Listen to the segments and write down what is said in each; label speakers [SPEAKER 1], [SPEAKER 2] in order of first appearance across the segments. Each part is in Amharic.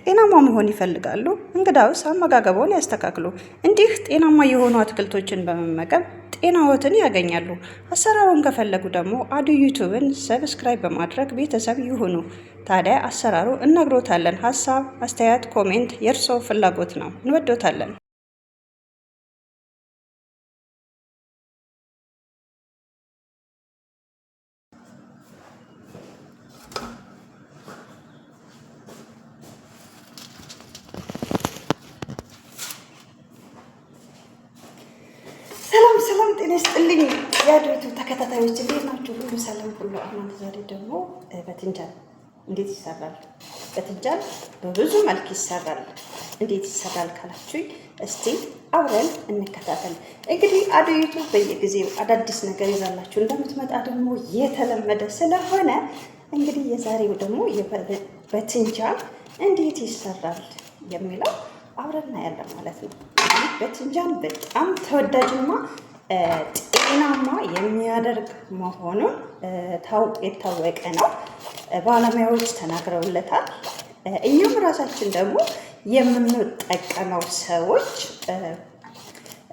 [SPEAKER 1] ጤናማ መሆን ይፈልጋሉ? እንግዳውስ አመጋገቦን ያስተካክሉ። እንዲህ ጤናማ የሆኑ አትክልቶችን በመመገብ ጤናዎትን ያገኛሉ። አሰራሩን ከፈለጉ ደግሞ አዱ ዩቱብን subscribe በማድረግ ቤተሰብ ይሁኑ። ታዲያ አሰራሩ እነግሮታለን። ሀሳብ፣ አስተያየት፣ comment የእርስዎ ፍላጎት ነው። እንወዶታለን። ሰላም ሰላም፣ ጤና ይስጥልኝ የአዱ ዩቱብ ተከታታዮች እንዴት ናችሁ? ሁሉ ሰላም፣ ሁሉ አማን። ዛሬ ደግሞ በትንጃል እንዴት ይሰራል? በትንጃል በብዙ መልክ ይሰራል። እንዴት ይሰራል ካላችሁኝ እስቲ አብረን እንከታተል። እንግዲህ አዱ ዩቱብ በየጊዜው አዳዲስ ነገር ይዛላችሁ እንደምትመጣ ደግሞ የተለመደ ስለሆነ እንግዲህ የዛሬው ደግሞ በትንጃል እንዴት ይሰራል የሚለው አብረን እናያለን ማለት ነው። በትንጃን በጣም ተወዳጅና ጤናማ የሚያደርግ መሆኑን የታወቀ ነው። ባለሙያዎች ተናግረውለታል። እኛም ራሳችን ደግሞ የምንጠቀመው ሰዎች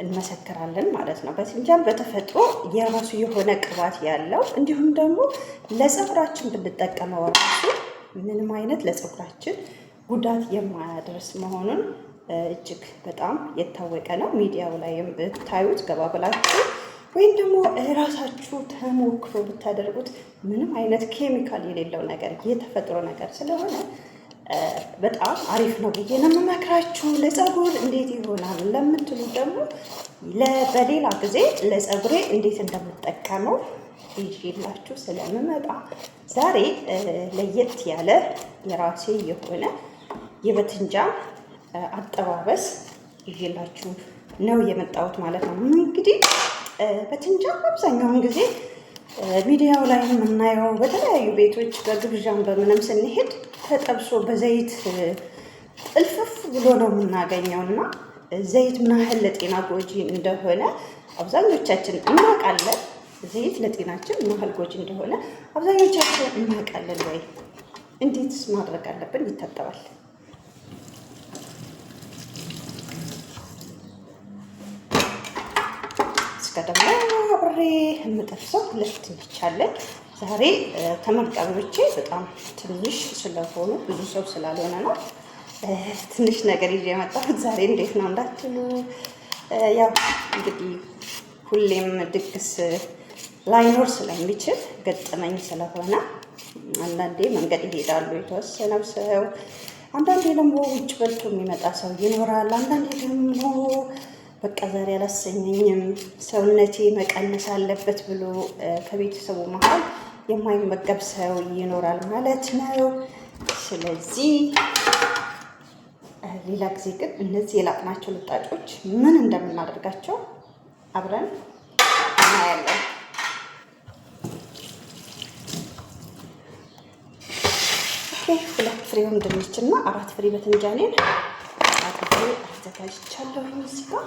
[SPEAKER 1] እንመሰክራለን ማለት ነው። በትንጃን በተፈጥሮ የራሱ የሆነ ቅባት ያለው እንዲሁም ደግሞ ለፀጉራችን ብንጠቀመው ራሱ ምንም አይነት ለፀጉራችን ጉዳት የማያደርስ መሆኑን እጅግ በጣም የታወቀ ነው። ሚዲያው ላይም ብታዩት ገባ ብላችሁ ወይም ደግሞ ራሳችሁ ተሞክሮ ብታደርጉት ምንም አይነት ኬሚካል የሌለው ነገር የተፈጥሮ ነገር ስለሆነ በጣም አሪፍ ነው ብዬ ነው የምመክራችሁ። ለፀጉር እንዴት ይሆናል ለምትሉ ደግሞ በሌላ ጊዜ ለፀጉሬ እንዴት እንደምጠቀመው ይዤላችሁ ስለምመጣ ዛሬ ለየት ያለ የራሴ የሆነ የበትንጃን አጠባበስ ይዤላችሁ ነው የመጣሁት ማለት ነው። እንግዲህ በትንጃን አብዛኛውን ጊዜ ሚዲያው ላይ የምናየው በተለያዩ ቤቶች በግብዣም በምንም ስንሄድ ተጠብሶ በዘይት ጥልፍፍ ብሎ ነው የምናገኘው እና ዘይት ምን ያህል ለጤና ጎጂ እንደሆነ አብዛኞቻችን እናውቃለን። ዘይት ለጤናችን ምን ያህል ጎጂ እንደሆነ አብዛኞቻችን እናውቃለን። ወይ እንዴትስ ማድረግ አለብን? ይታጠባል። እስከ ደግሞ አብሬ የምጠብሰው ሁለት ድንች አለኝ። ዛሬ ተመጋቢዎቼ በጣም ትንሽ ስለሆኑ ብዙ ሰው ስላልሆነ ነው ትንሽ ነገር ይዤ የመጣሁት ዛሬ። እንዴት ነው እንዳትሉ፣ ያው እንግዲህ ሁሌም ድግስ ላይኖር ስለሚችል ገጠመኝ ስለሆነ አንዳንዴ መንገድ ይሄዳሉ የተወሰነው ሰው፣ አንዳንዴ ደግሞ ውጭ በልቶ የሚመጣ ሰው ይኖራል። አንዳንዴ ደግሞ በቃ ዛሬ አላሰኘኝም ሰውነቴ መቀነስ አለበት ብሎ ከቤተሰቡ መሀል የማይመገብ ሰው ይኖራል ማለት ነው። ስለዚህ ሌላ ጊዜ ግን እነዚህ የላጥናቸው ልጣጮች ምን እንደምናደርጋቸው አብረን እናያለን። Okay፣ ሁለት ፍሬውን ድንችና አራት ፍሬ በትንጃኔን አጥቤ አዘጋጅቻለሁ እዚህ ጋር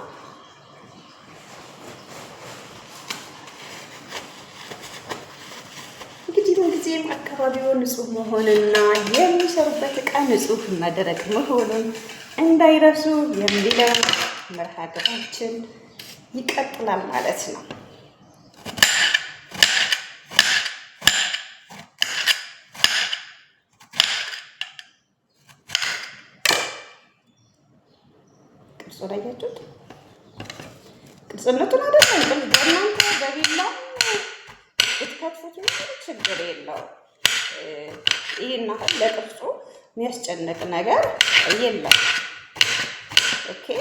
[SPEAKER 1] እንግዲህ ምንጊዜም አካባቢው ንጹህ መሆንና የሚሰሩበት እቃ ንጹህ እና ደረቅ መሆኑን እንዳይረሱ የሚለው መርሃ ግብራችን ይቀጥላል ማለት ነው። ቅርጹን አያችሁት? ቅርጽነቱን አይደለም በእናንተ በቢላ ብትከትፉት ምንም ችግር የለውም። ይህን አሁን ለቅርጹ የሚያስጨንቅ ነገር የለም። Okay፣